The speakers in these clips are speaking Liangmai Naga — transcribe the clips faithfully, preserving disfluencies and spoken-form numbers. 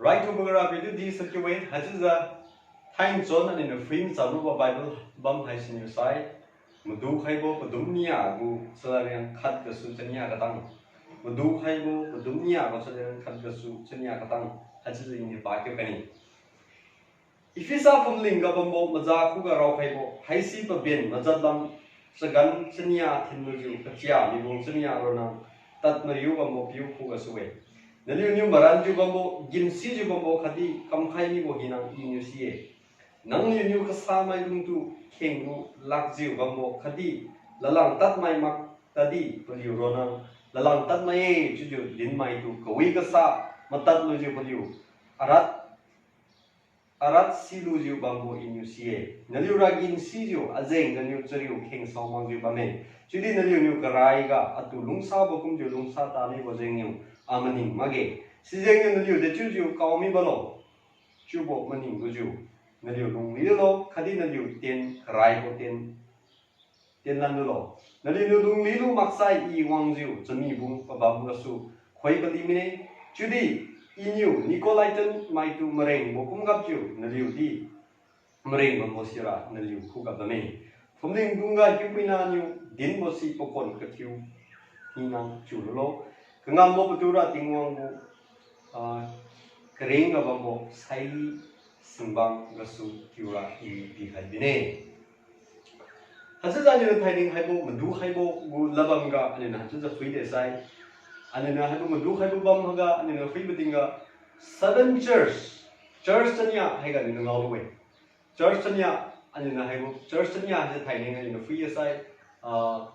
Bai thubo ga Rapiu tu di sakiu-e, haichiujiu thainchon aliuniu phui macham lubo Bible bam haisiniu sai, madu khaibo padum nia gu chariang khat gasu chania katang. Madu khaibo padum nia gu chariang khat gasu chania katang. Haichiujiu iniu pakiu kani. Ephesa phumling ga bambo maza khuga raokhaibo haisi paben majat lam chagan chania thinlujiu kachia mibo chania ronna tadmaiyu bambo piu khugasu-e. Naliuniu maranjiu bambo, gimsijiu bambo khatdi kamkhai mibo hina Iniu si-e. Nangliuniu kasamaidungtu khenglu lakjiu bambo khatdi lalang tadmai mak tadi paliu ronna lalang tadmai-e chiujiu dinmaitu kawi kasa matadlujiu paliu arat arat silujiu bambo Iniu si-e. Naliura gimsijiu ajeng naliu chariu khengsao makjiu bamme. Chiudi naliuniu karaiga atu lungsabo kumjiu lungsa tamibo jengniu amaning makge. Sijengniu naliu dechiujiu kao mibalo chiubo maning lujiu naliu lungli lulo, khatdi naliu tien karaibo tien tienlan lulo. Naliuniu lunglilu maksai I wangjiu chami bung pabam gasu khoi pali mine. Chiudi Iniu Nicolaitan maitu marengbo kumgapjiu naliudi mareng bambo sira naliu khuga bamme. Phumling dungga hiupuina niu dinbo si pakon kathiu hina chiululo. Kangambo patura Tingwang gu, ah, karingga bambo saili singbang gasu tiura I pikhai bine. Haichiujiu aliuniu thainai haibo madu khaibo gu ladbam ga aliuniu haichiujiu phui de sai. Aliuniu haibo madu khaibo bam ga aliuniu phuibo tingga seven church, church chania haiga aliuniu ngaolu-e. Church chania, aliuniu haibo church chania haise thainai aliuniu phui de sai, ah,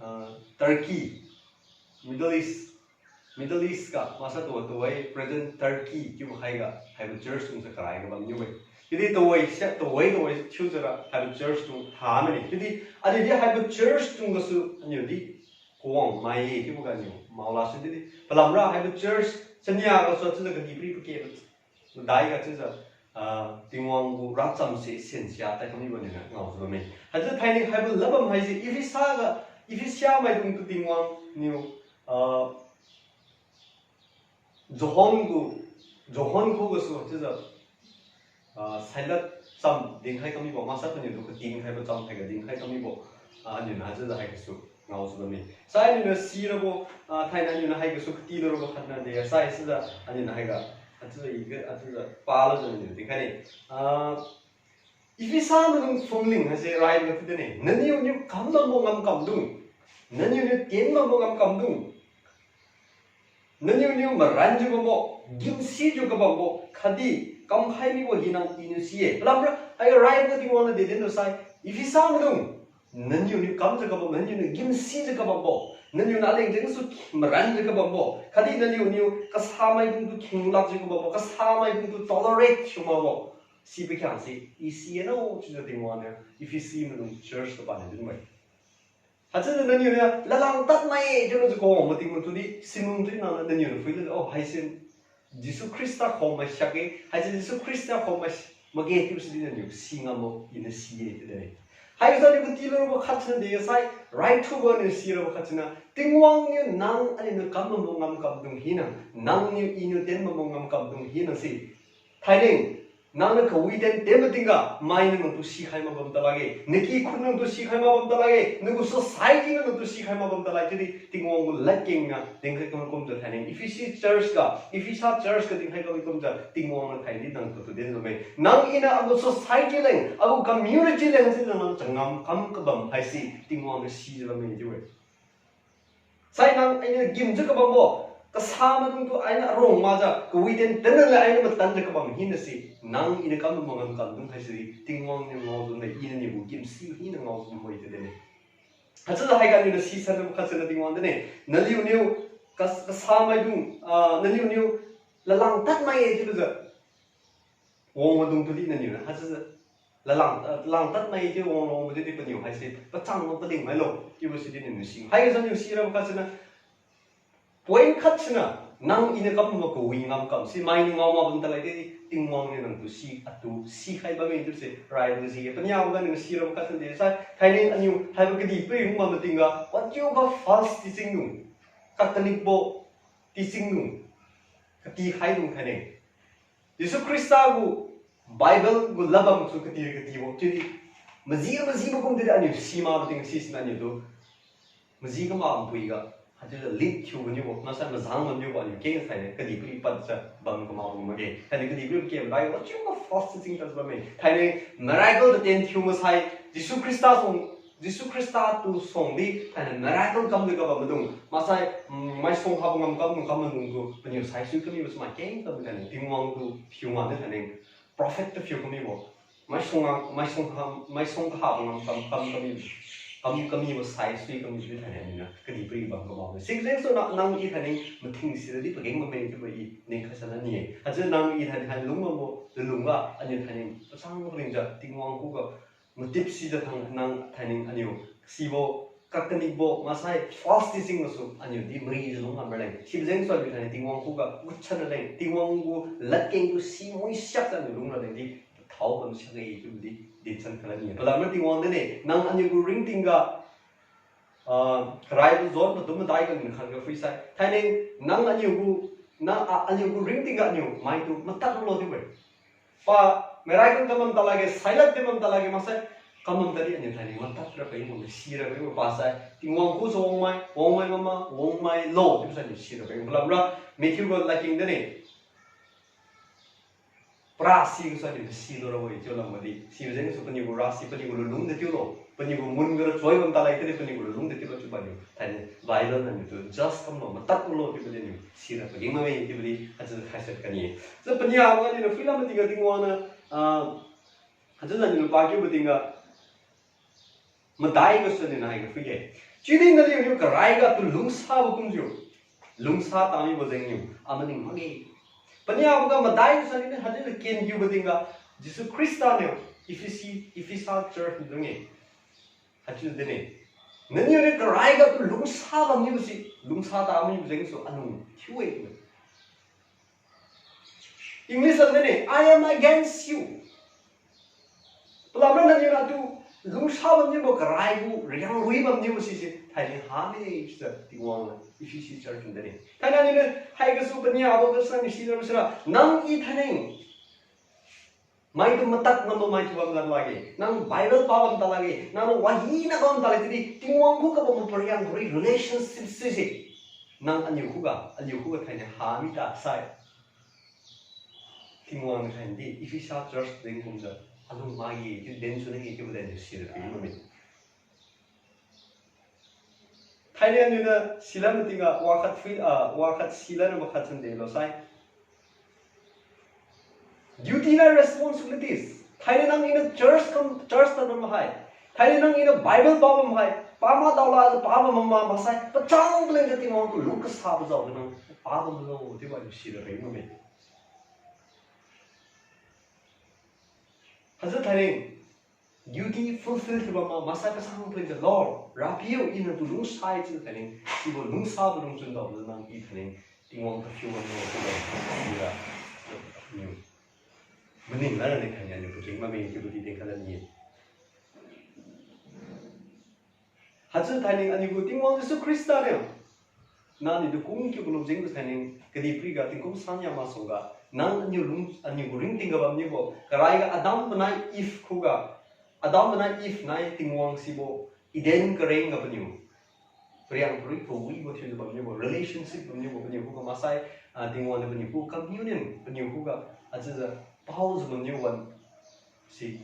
ah, Turkey, Middle East, Middle East ga masa tuwa tuwai present Turkey chiubo haiga haibo church dung sa karaiga bamniu-e. Chiudi tuwai sia tuwai tuwai thiujiura haibo church dung hamine. Chiudi aliudi haibo church dung gasu aliudi kawang mai-e chiubo ga aliu maola sidi palamra haibo church chania gasu chiujiu kadihpiri pake madaiga chiujiu, ah, Tingwang gu racham se sensia tai kamnibo niu ngaojiu bamme. Haichiujiu thainai haibo ladbam haise Ephesa ga, Ephesa maidungtu Tingwang niu, ah, John gu, John khugasu chiujiu, ah, sailad cham dinkhai kamibo, masa paniu tu katinkhaibo cham haiga dinkhai kamibo, ah, aliuniu haichiujiu haigasu ngaojiu bamme. Sai aliuniu sirabo, ah, thainai aliuniu haigasu katilu rabo khatna de, sai sijiu aliuniu haiga, haichiujiu iga, haichiujiu palajiu aliuniu dinkhai ne. Ah, Ephesa maidung phumling haise raibo chiu dine, naliuniu kambambo ngamkamdung, naliuniu tienbambo ngamkamdung, naliuniu maranjiu bambo, gimsijiu kabambo khatdi kamkhai mibo hina Iniu si-e. Palamra haiga raibo Tingwang niu dedin lu sai, Ephesa maidung, naliuniu kamjiu kabam, naliuniu gimsijiu kabambo, naliuniu aleng jengsu maranjiu kabambo khatdi naliuniu kasamaidungtu khenglakjiu kabambo, kasamaidungtu tolerate thiu makbo, si pakhiangse I si-e no chiujiu Tingwang niu Ephesa maidung church ga paniu dinbo-e. Haichiujiu naliuniu lalang tadmai-e chiulujiu kawang mating matudi sinung tui nangniu naliuniu phuilu, oh, haise Jesu Khrista kawangmai siak-e, haise Jesu Khrista kawangmai makge chiubo sidi naliu si ngambo Iniu si-e chiu dine. Haiga aliu katilu rabo khat sina de sai, raithubo niu sirabo khat sina, Tingwang niu nang aliuniu kambambo ngamkamdung hina, nangniu Iniu tienbambo ngamkamdung hina si. Thainai, nangniu kawi tien tienbo tingga, mainiu nangtu sikhai mak bam talakge, nakikhun nangtu sikhai mak bam talakge, nagu society niu nangtu sikhai mak bam talakge, chiudi Tingwang gu ladkeng niu dinkhai kam kumjiu thainai Ephesi church ga, Ephesa church ga dinkhai kam kumjiu Tingwang niu thainai nangtu tu din bamme. Nang Iniu agu society leng, agu community leng chiujiu nang changam kam kabam haise Tingwang niu sijiu bamme chiu-e. Sai nang Iniu gimjiu kabambo, kasamaidungtu Iniu arong makjiu kawi tien tienna le Iniu matanjiu kabam hinase, nang Iniu kambambo ngamkamdung haise Tingwang niu ngaojiu bamme, Iniu niu gu gimsi hina ngaojiu bamme chiu dine. Haichiujiu haiga aliuniu sisanbo khat sina Tingwang dine, naliuniu kas- kasamaidung, ah, naliuniu lalang tadmai-e chiulujiu wang maidung tudi naliuniu haichiujiu lalang, ah, lalang tadmai-e chiu wang wangbo tudi paniu haise pachang mak palingmailo chiubo sidi naliuniu si. Haiga aliuniu sirabo khat sina, point khat sina, nang Iniu kambambo kawi ngamkam si mainiu ngao mak bam talakge, Tingwang niu nangtu si atu sikhai bamme chiubose raibo ji-e. Paniabo ga aliuniu sirabo khat sina de sai, thainai aliu haibo kadihpiri hung bam matingga, wadiuga false teaching dung, Catholic bo teaching dung, katikhaidung thainai. Jesu Khrista gu Bible gu ladbam su kati katibo chiudi, maji majibo kum chiudi aniu simakbo ting sisiniu aniu tu maji kamakbo puiga, haichiujiu lead thiu bamniubo, maksai mazang bamniubo aniu keng thainai kadihpiri padjiu bam kamakbo makge. Thainai kadihpiri keng Bible chiubo false teaching tad bamme. Thainai miracle tatien thiu maksai, Jesu Khrista suang, Jesu Khrista tu suangdi thainai miracle kamjiu kabam maidung, maksai, mm, maisuang habo ngamkam ngamkam maidung tu paniu saisui kamibo chamai keng tad thainai Tingwang tu phiu ngam di thainai prophet tu phiu kamibo, maisuang, maisuang ha, maisuang kahabo ngamkam kam kami, kam kamibo saisui kamibo di thainai aniu niu kadihpiri bam kamakbo. Sijengsu nang, nang I thainai mathing siradi pageng bamme chiubo I ning khaisa lani-e. Haichiu nang I thainai hai lungbambo lunlungga aniu thainai pachang palingjiu Tingwang khuga matip sijiu thang nang thainai aniu sibo kakanibo maksai false teaching gasu aniu di marijiu lung ngam raleng. Sibojengsu aniu thainai Tingwang khuga gutsan raleng. Tingwang gu ladkeng tu si mui siakjiu aniu lung raleng di thao bam siakge chiubo di dinsan khalan ni. Palamra Tingwang dinne, nang aniu gu ringtingga, ah, karaibo John patu madai ga nkhan ga phuisai, thainai nang aniu gu, nang, ah, aniu gu ringtingga aniu maitu matadlo chiu-e. Pa miracle kamam talakge, sailad di mam talakge maksai, kamam tadi aniu thainai matad ra pai mo, si ra pai mo pasai, Tingwang khusu wangmai, wangmai mama, wangmai lo chiubo sai aniu si ra pai mo. Palamra Matthew ga ladkeng dinne, parasi gasu aniu silu rabo-e chiu lamga di. Sibojengsu paniu gu rasi, paniu gu lunlung de chiulo, paniu gu mun ga ra choi bam talakge di, paniu gu lunlung de chiulo chiubo aniu thainai Bible naniu tu just kamlo, matadlo chiubo di aniu si ra pageng bamme chiubo di haichiu khaisat kani. Chiu paniabo ga aniu niu phuilam matingga Tingwang niu, ah, haichiujiu aniu niu pakiubo tingga madai gasu aniu niu haiga phuige. Chiudi naliuniu karai ga tu lungsabo kumjiu, lungsa tamibo jengniu amaning makge. Paniabo ga madai gasu aniu niu haichiujiu kenkiubo tingga, Jesu Khrista niu Ephesi, Ephesa church dung-e. Haichiu dinne, naniu niu karai ga tu lungsa bamniubo si, lungsa tamibo jengsu alung thiu-e. English lam dinne, I am against you. Palamra naniu niu atu lungsa bamniubo karai gu riang rui bamniubo sise thainai hami-e chiujiu Tingwang niu Ephesi church dung dinne. Thainai aniu niu haigasu paniabo gasu aniu si ra sira, nang I thainai maitu matad ngambo maitu bam ga lakge, nang Bible pa bam talakge, nang wahina bam talakge chiudi Tingwang khuga bambo pariang rui relationship sise nang aniu khuga, aliu khuga thainai hami ta sai, Tingwang niu thainai di Ephesa church jeng kumjiu alung makge chiu din sune chiubo di aniu si ra pageng bamme. Thainai aniu niu silam matingga wakhat phui, ah, wakhat silam na makhat chan delo sai, duty na responsibilities. Thainai nang I niu church kam, church tad bam hai, thainai nang I niu Bible pa bam hai, pa ma daola pa bam ma maksai pachang paleng ga Tingwang tu lung kasabo jao ga nang pa bamlo chiubo aniu si ra pageng bamme. Haichiu thainai duty fulfill thiu bam ma maksai pachang paleng ga Lord, Rapiu, I natu lungsai chiu thainai, sibo lungsabo lungchun daobo nang I thainai Tingwang kathiu bamlo chiubo sira niu maning lara ni thainai aniu pageng bamme chiubo di din khalan ni. Haichiu thainai aniu gu Tingwang Jesu Khrista niu nang aniu tu kung kiu kulu jengtu thainai kadihpiri ga tingkum sangnia masuangga nang aniu lung, aniu gu ringting ga bamniubo, karai ga Adam panai Eve khuga, Adam panai Eve nai Tingwang sibo Eden kareng ga paniu pariang parui kawibo thiujiu bamniubo, relationship bamniubo paniu khuga maksai, ah, Tingwang niu paniu khu communion paniu khuga, haichiujiu paojiu bamniu wan si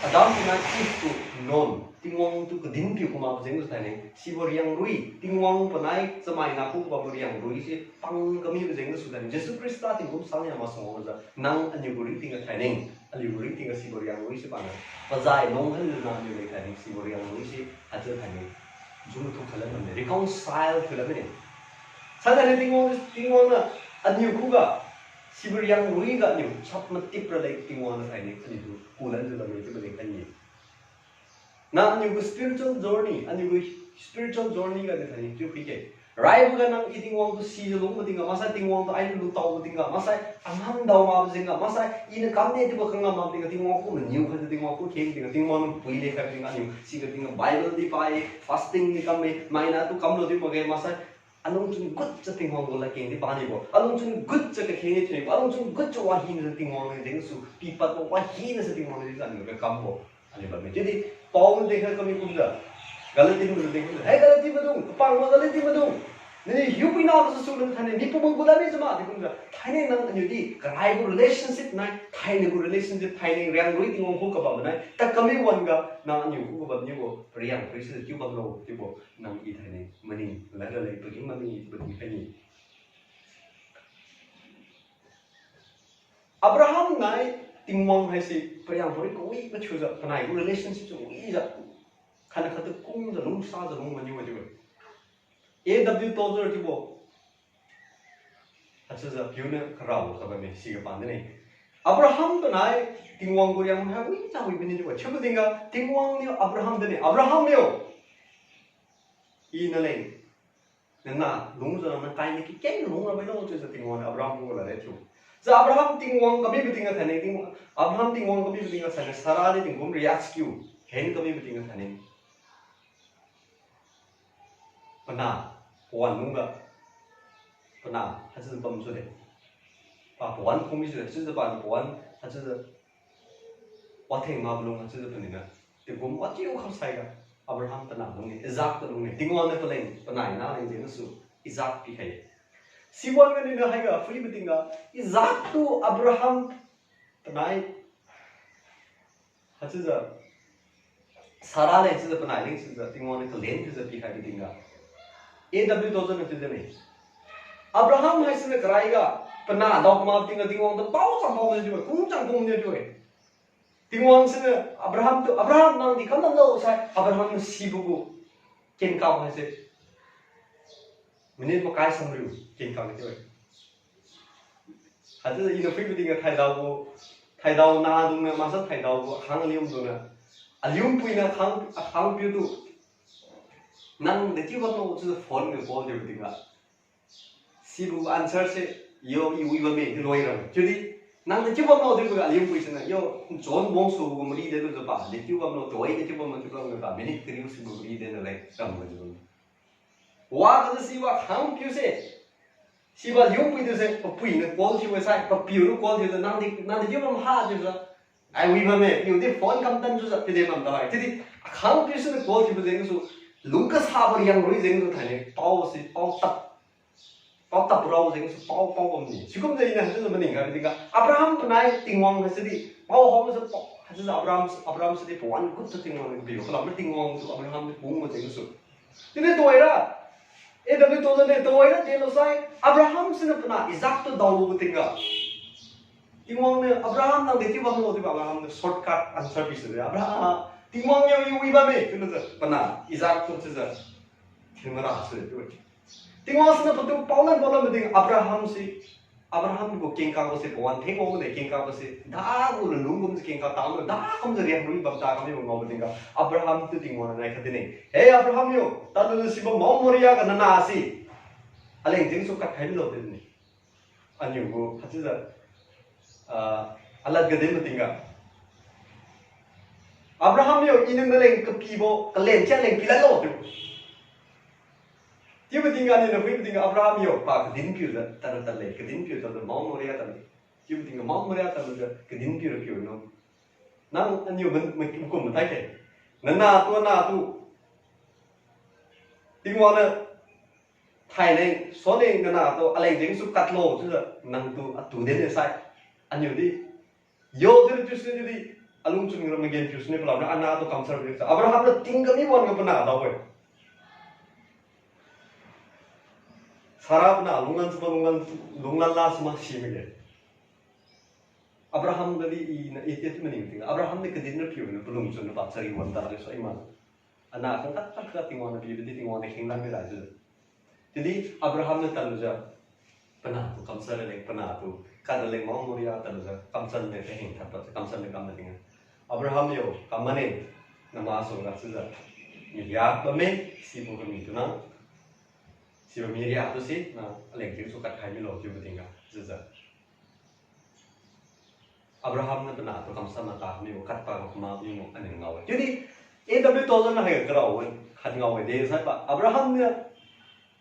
Adam panai Eve tu nuan, Tingwang tu kadin piu kumakbo jengtu thainai, sibo riang rui, Tingwang panai chamai nakhu bambo riang rui si pang kamibo jengsu thainai, Jesu Khrista tingkum sangnia masuang wangjiu nang aniu gu ringting ga thainai, aliu gu ringting ga sibo riang rui si paniu pazai lung hanjiu nang aniu leng thainai, sibo riang rui si haichiu thainai jung tu khalan bamne, reconcile thiulan bamne. Sa thainai Tingwang, Tingwang niu aniu khuga sibo riang rui ga aniu chap matip raleng Tingwang niu thainai aniu tu kulanjiu bamne chiubo leng kani. Nang aniu gu spiritual journey, aniu gu spiritual journey ga niu thainai chiu phuige. Raibo ga nang I Tingwang tu sijiu lungbo tingga, maksai Tingwang tu ainiu lutao tingga, maksai angang dao makbo jengga, maksai I niu kamne chiubo kangam mak tingga, Tingwang khu maniu khaijiu, Tingwang khu kheng tingga, Tingwang niu pui le khaibo tingga, aniu siga tingga Bible di pa-e, fasting di kam-e, maina tu kamlo di makge, maksai Alungchun gutjiu Tingwang gu ladkeng di bamnibo. Alungchun gutjiu kakheng di thiunibo. Alungchun gutjiu wahina Tingwang leng jengsu. Pipad bo wahina se Tingwang leng jengsu aliu ga kambo. Aliu bamme. Chiudi Paul niu dinkhai kami kumjiu. Galati maidung dinkhai kumjiu. Hei Galati maidung, kapangbo Galati maidung. Nini hiupuina gasu su lun thainai, mi pabun gu ladmi jama di kumjiu. Thainai nang aniu di, karaibo relationship nai, thainai gu relationship, thainai riang rui Tingwang khu kabam nai, tad kami wan-ga, nang aniu khu kabam niubo, riang rui si chiu bamlo, chiubo, nang i thainai, maning, lad lad pageng maning, pageng khaini. Abraham nai Tingwang haise pariang pari kawi mathiujiu, panai gu relationship chiu wijiu. Khatna khattu kungjiu lungsajiu lung maniu chiu-e. A W Tozer chiubo. Haichiujiu piuniu karao kabamme siga pan dine. Abraham panai Tingwang gu riang hai wijiu wi bini chiu-e. Chiubo tingga Tingwang niu Abraham dine. Abraham niu. I naleng. Nana, lungjiu nana kai ni kikeng lung rabo lo chiujiu Tingwang niu Abraham gu lad-e chiu. Jiu Abraham Tingwang kamibo tingga thainai Tingwang, Abraham Tingwang kamibo tingga thainai Sarah di tingkum riak skiu. Hen kamibo tingga thainai. Pana, pawan lungga. Pana, haichiujiu bam sude. Pa pawan khung mi sude, haichiujiu pa pawan, haichiujiu. Watheng mablung haichiujiu panina. Tingkum wachiu kham saiga. Abraham pana lung-e, Isaac tu lung-e. Tingwang niu paleng, panai naleng jeng gasu, Isaac pikhai. Siwan ganiu haiga, phuibo tingga, Isaac tu Abraham panai. Haichiujiu, Sarah leng chiujiu panai leng chiujiu, Tingwang niu kalen chiujiu pikhaibo tingga. A W Tozer niu chiujiu ne. Abraham haisiniu karaiga, pana dao kama tingga Tingwang tu pao chang pao niu chiu-e, kung chang kung niu chiu-e. Tingwang siniu Abraham tu, Abraham nang di kam damlo sai, Abraham niu sibo gu. Kenkam haise. Minute makai samriu, kenkam chiu-e. Haichiujiu iniu phuibo tingga thaidao gu, thaidao nadungniu, masa thaidao gu, akhang aliumdungniu. Aliumpuiniu akhang, akhangpiu tu. Nang dechiu bamlo chiujiu phone ga call thiubo tingga. Sibo answer se, yo, i wi bamme, chiu loi ra. Chiudi, nang dechiu bamlo chiubo ga aliumpui siniu, yo, John bongsu gu mari de lujiu pa, dechiu bamlo, choi dechiu bamlo, chiu bamlo pa, minute kariu sibo mari de na leng, kam ga chiu bam. Wa kadu sibo khangpiu se. Sibo aliumpui tu se, papuiniu call thiu-e sai, papiu niu call thiujiu, nang di, nang dechiu bam ha chiujiu. Ai wi bamme, piu di phone kamtan chiujiu, pide bam da hai. Chiudi, akhangpiu siniu call thiubo jengsu, lung kasabo riang rui jengsu thainai, pao si, pao tap. Pao tap rao jengsu, pao, pao bam ni. Sikumjiu iniu haichiujiu maning ga, tingga, Abraham panai Tingwang haisidi, pao hao si, pao, haichiujiu Abraham, Abraham sidi pawan gutjiu Tingwang niu kapibo, palamra Tingwang tu Abraham di kungbo jengsu. Chiudi tuhoira, A W Tozer niu tuhoira delo sai, Abraham siniu pana Isaac tu daolu tingga. Tingwang niu Abraham nang dechiu bamlo chiubo Abraham niu shortcut answer pi side. Abraham, Tingwang yo i wi bamme, chiulujiu pana Isaac tu chiujiu. Thinmara side chiu-e. Tingwang siniu patu paolan paolan mating Abraham si, Abraham gu kengkabo se pawan thengwang mane kengkabo se, dagu lunlung kumjiu kengka tanglo, dakumjiu riak rui bam ta kami ngao mating ga, Abraham tu Tingwang nai khatdi ne. He Abraham yo, tadlu sibo Mount Moriah ga nana si. Aleng jengsu katkhai milo chiu ne. Aniu gu, haichiujiu, ah, alad ga din mating ga. Abraham yo, iniu naleng kapibo, kalen chia leng piladlo chiu. Chiubo tingga aniu niu phuibo tingga Abraham yo, pa kadin piujiu, tadlu tadle, kadin piu tadlu Mount Moriah tadle. Chiubo tingga Mount Moriah tadlujiu, kadin piura piu no. Nang aniu man, man, kum mathai khe. Nana tu, nana tu. Tingwang niu thainai, sone nana tu, aleng jengsu katlo, chiujiu, nang tu, atu din ne sai. Aniu di. Yo, chiudi chiusi chiudi, alungchun ra magenthiu sune palamra, ana tu kamsar di sa. Abraham niu tingkami wan ga pana dao-e. Sarah pana lunglan suma lunglan, lunglan la suma si mage. Abraham gadi i na, i, i maning ting. Abraham di kadin ra piu na palungchun na pa chari wan tadle sai ma. Ana khangkhat khat khat Tingwang niu pibo di Tingwang niu khenglan mira chiu. Chiudi Abraham niu tadlujiu, pana tu kamsar leng, pana tu, kada leng Mount Moriah tadlujiu, kamsar leng kaheng thap pa, kamsar leng kam na ting. Abraham yo, kam mane, nama sung ga chiujiu. Miria bamme, sibo kami tu na. Sibo miria tu si, na, aleng jengsu katkhai milo chiubo tingga, chiujiu. Abraham niu pana tu kamsar mata mibo katpa ga kuma mibo aniu ngao-e. Chiudi, A W Tozer niu haiga karao-e, khat ngao-e de sai pa. Abraham niu,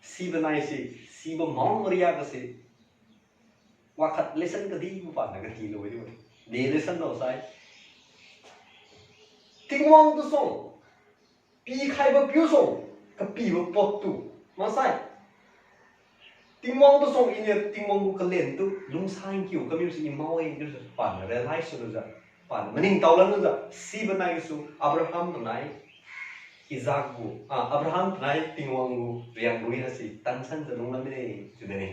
Sibo nai si, sibo mao maria ga si. Wakhat lesson kadi gu pa na kati lo di. Di lesson lo sai. Tingwang tu song. Pikhaibo piu song. Kapibo pot tu. Maksai. Tingwang tu song iniu Tingwang gu kalen tu lungsai kiu kamiu si i mao-e chiu si pa na realize su lujiu. Pa na maningtao lan lujiu. Sibo nai su Abraham nai Isaac gu, ah, Abraham nai Tingwang gu riang rui ha si tansan jiu lunglam mine chiu de ne.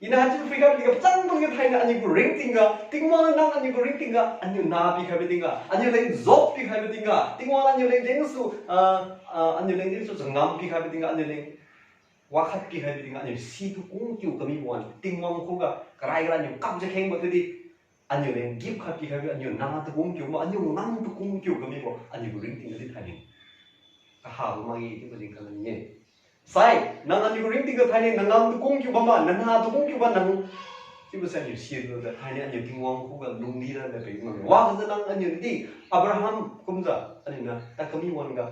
Iniu haichiu phuikhai tingga pachang pun ga thainai aniu gu ringting ga, Tingwang nang aniu gu ringting ga, aniu na pikhaibo tingga, aniu leng job pikhaibo tingga, Tingwang aniu leng jengsu, ah, ah, aniu leng jengsu changam pikhaibo tingga, aniu leng wakhat pikhaibo tingga, aniu situ kung kiu kami wan, Tingwang khuga, karai ga aniu kamjiu khengbo tudi, aniu leng gift khat pikhaibo, aniu na tu kung kiu ma, aniu ngam tu kung kiu kamibo, aniu gu ringting ga di thainai. Kahabo makge chiubo jeng kha nai ye. Sai, nang aniu ringting ga thainai, nang ngam tu kung kiu bam ma, nang na tu kung kiu bam nang. Chiubo sai aniu silu de thainai aniu Tingwang khuga lungli ra de pe ma. Wa ga nang aniu di, Abraham kumjiu, aniu na, ta kami wan ga.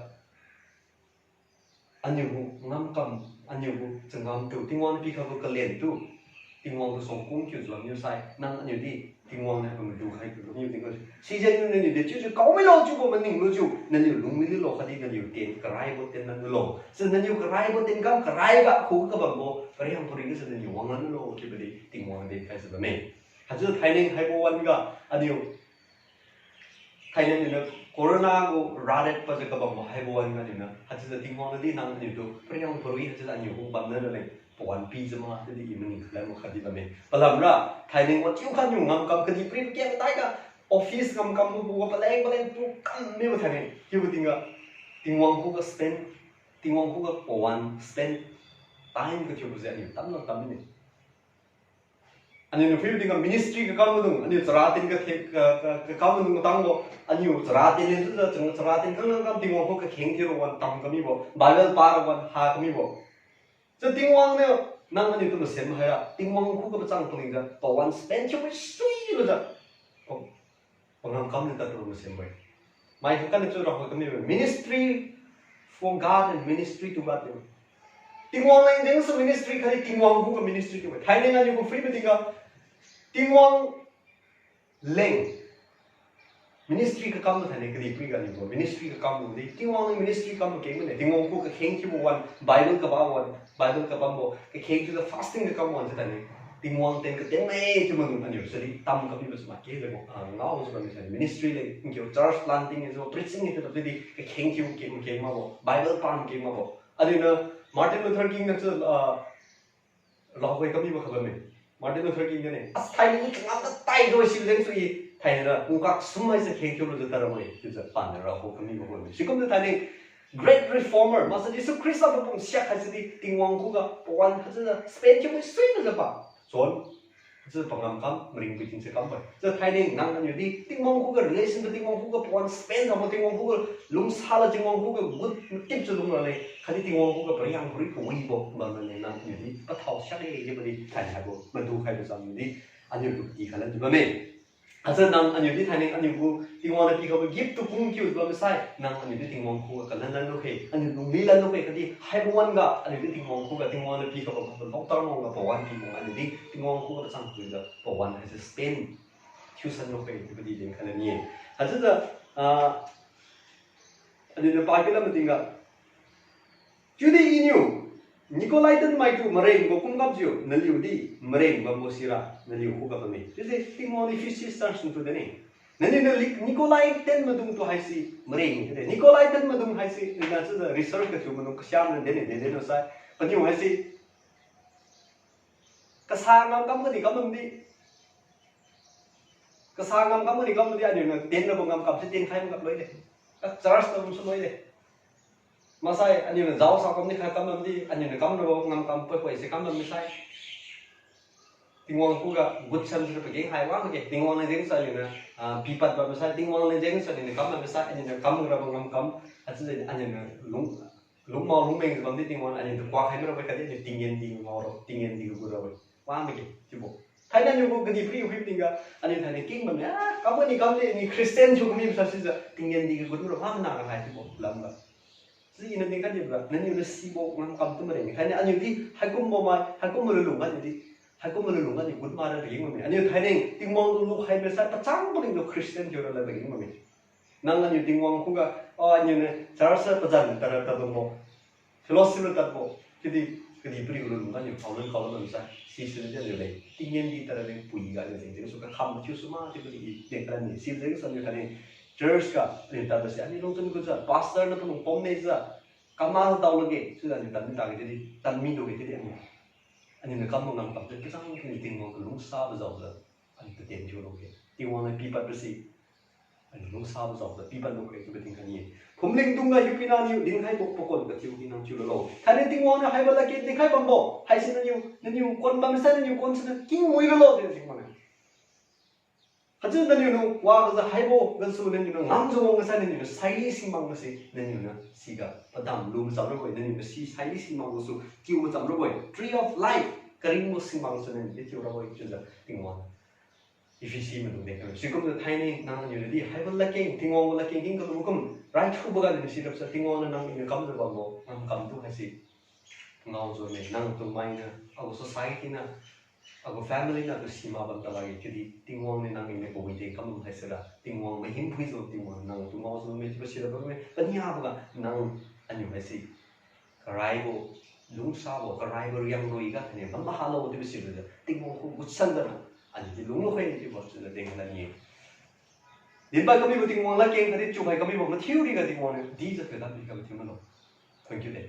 Aniu gu ngamkam, aniu gu changam tu, Tingwang pikhaibo kalen tu. Tingwang tu song kung kiu jiu niu sai, nang aniu di, Tingwang niu pamadu khai kiu niu Tingwang. Sijeng niu naniu di chiujiu kaomilo chiubo maninglujiu, naniu lungmi lulo khatdi naniu tien karaibo tien nang lulo. Si naniu karaibo tien kam karai ga khuga kabambo, pariang pari ga si naniu wang lan lulo chiubo di Tingwang di khai si bamme. Haichiu thainai haibo wan ga, aniu Thainai niu corona gu radet pajiu kabambo haibo wan ga niu na. Haichiujiu Tingwang nadi nang aniu tu pariang parui haichiujiu aniu gu bamna raleng pawan pijiu ma chiudi i maning khalan gu khatdi bamme. Palamra, thainai watiu kha niu ngamkam kadihpiri pakem daiga office ngamkam gu gu paleng paleng tu kam mibo thainai. Chiubo tingga Tingwang khuga spend, Tingwang khuga pawan spend time kathiubo jiu aniu tamlo tam mine. Aniu niu phui tingga ministry kakam maidung, aniu chara tien kathe-, ka, ka, kakam maidung katangbo, aniu chara tien le chiujiu, chara tien kang kang kam Tingwang khuga kakheng thiura wan tam kamibo, Bible para wan ha kamibo. Chiu Tingwang niu, nang aniu tu masen haira, Tingwang khuga pachang palingjiu, pawan spend thiu sui lujiu. Pangam kam niu tadlu masenbo-e. Mai kha kaniu chiu Rakhoi kamibo ministry for God and ministry to God niu. Tingwang leng jengsu ministry khatdi Tingwang khuga ministry chiubo-e. Thainai aniu gu phuibo tingga Tingwang leng ministry kakam thainai kadihpiri ga niu gu ministry kakam di Tingwang leng ministry kam keng mane Tingwang khuga kakheng thiubo wan Bible kaba wan Bible kabambo kakheng thiujiu fasting kakam wan chiu thainai. Tingwang tien katien mai chiu maidung aniu sadi tam kamibo suma ke lebo, ah, ngaojiu bammi sai ministry leng, nkiu church planting jiu, preaching jiu, chiudi kakheng thiu keng keng makbo, Bible pam keng makbo. Aliuniu Martin Luther King niu chiu, ah, Rakhoi kamibo kha bamme. Martin Luther King niu ne, as thainai i kangam katai do si leng sui, thainai ra, kungkak sum haise kheng thiu lujiu tadra-e, chiujiu paniu Rakhoi kamibo kha bamme. Sikumjiu thainai, great reformer, maksai Jesu Khrista pabung siak haisidi, Tingwang khuga, pawan haise spend thiu sui lujiu pa. John, chiu pangam kam, maringpui tingse kambo-e. Chiu thainai nang aniu di, Tingwang khuga relation bo, Tingwang khuga pawan spend habo, Tingwang khuga lungsala, Tingwang khuga good tip chiu lung rale. Khatdi Tingwang khuga pariang pari kawibo, bamlane nang aniu di, pathao siakge chiubo di, thainai haibo, madu khaibo cham di, aniu tu kati khalan di bamme. Achiu nang aniu di thainai aniu gu, Tingwang niu pikhaibo gift tu kung kiu bam sai, nang aniu di Tingwang khuga kalan lan lukhe, aniu lungli lan lukhe khatdi, haibo wan ga, aniu di Tingwang khuga, Tingwang niu pikhaibo, kabo lockdown wan ga pawan pibo, aniu di Tingwang khuga pachang khuga, pawan haise spend thiusan lukhe, chiubo di din khalan ni-e. Haichiujiu, ah, aliuniu pa kilam tingga, chiudi iniu, Nicolaitan maitu marengbo kumgapjiu, naliu di mareng bambo sira, naliu khuga bamme. Chiudi Tingwang niu Ephesus church tu dine. Naliuniu Nicolaitan maidung tu haise mareng chiude. Nicolaitan maidung haise, ina chiujiu research kathiu maidung kasiam na dine, dine no sai. Paniu haise, kasa ngamkam kadi kam bamdi. Kasa ngamkam kadi kam bamdi, aliuniu tien rabo ngamkam se tienkhai makap loide. Ka church na bamsu loide. Maksai, aliuniu jaosa kamdi khai kam bamdi, aliuniu kam rabo ngamkam poi poi se kam bamdi sai. Tingwang khuga good sense pageng hai wa makge, Tingwang leng jengsu aliuniu, ah, pipad bam sai, Tingwang leng jengsu aliuniu kam bam sai, aliuniu kam rabo ngamkam, achiujiu aliuniu lung, lungmao lungmeng bamdi Tingwang aliuniu tukuak khai marabo khatdi aliu tinggen di ngaoro, tinggen di gu rabo. Wa makge, chiubo. Thainai niu gu kadihpiri hui tingga, aliu thainai king bamme, ah, kam ni kam de, ni Christian thiu kami sa sijiu, tinggen di gu rabo, wa mana ga hai chiubo, lamga. Sijengniu dinkhai nibo ra, nangniu nasibo ngamkam tu mareng. Thainai aliu di haikumbo mai, haikumbo lulung ga aliu di, haikumbo lulung ga aliu gun mara ring bamme. Aliu thainai Tingwang lulu hai masa pachang paliu Christian thiura la ring bamme. Nang aliu Tingwang khuga, oh, aliu niu church sa pazan tara tadbo, fellowship ra tadbo, chiudi kadihpiri lulung ga aliu kaolan kaolan bamsa, sisi aliu leng tinggen di tara leng pui ga aliu leng jeng su kakham thiu su ma chiu kadihpiri leng tadne. Sijeng sa aliu thainai church ga aliu tadbose aliu lungchun gujiu pastor niu palung pom nejiu, kama daoluge, chiujiu aliu tadmi tage chiudi, tadmi luge chiudi aliu, aliu niu kambo ngamkam tu kachang kani Tingwang tu lungsabo jaojiu, aliu tu tien thiu luge. Tingwang niu pipadbo si aliu lungsabo jaojiu pipad lukhe chiubo dinkhai ni-e. Phumlingtungga hiupuina niu dinkhaibo pakon kathiu hina thiu lulo. Thainai Tingwang niu haibo ladkeng dinkhai bambo haise nangniu, nangniu kon bamsai nangniu kon siniu king wi lulo chiu Tingwang niu. Haichiu nangniu niu wajiu haibo gasu nangniu niu ngamjiu wang gasai nangniu niu saili singmang gase nangniu niu siga padam lu macham rabo-e, nangniu niu si saili singmang gasu tiu macham rabo-e, tree of life, karingbo singmang gasu nangniu di tiu rabo-e chiujiu Tingwang niu Ephesi maidung de kha. Sikumjiu thainai nangniu niu di haibo ladkeng, Tingwang gu ladkeng king kalu kum raithuboga niu si rapsa Tingwang niu nangniu niu kamjiu bambo ngamkam tu haise ngaojiu ne, nang tu mainiu, agu society niu, agu family niu tu sima bam talakge chiudi Tingwang niu nang iniu kawi de kam haisira Tingwang mahin phuijiu Tingwang nang tu ngaojiu me chiubo sira bamme. Paniaboga nang aliu haise karaibo, lungsabo karaibo riang rui ga thainai bam mahalo chiubo silujiu Tingwang khu gutsan gana aliu di lunglu khai chiubo chiujiu dengla ni-e. Dinpai kamibo Tingwang ladkeng khatdi chiukhai kamibo mathiu riga Tingwang niu dijiu kadam di kam thiu malo. Thank you de.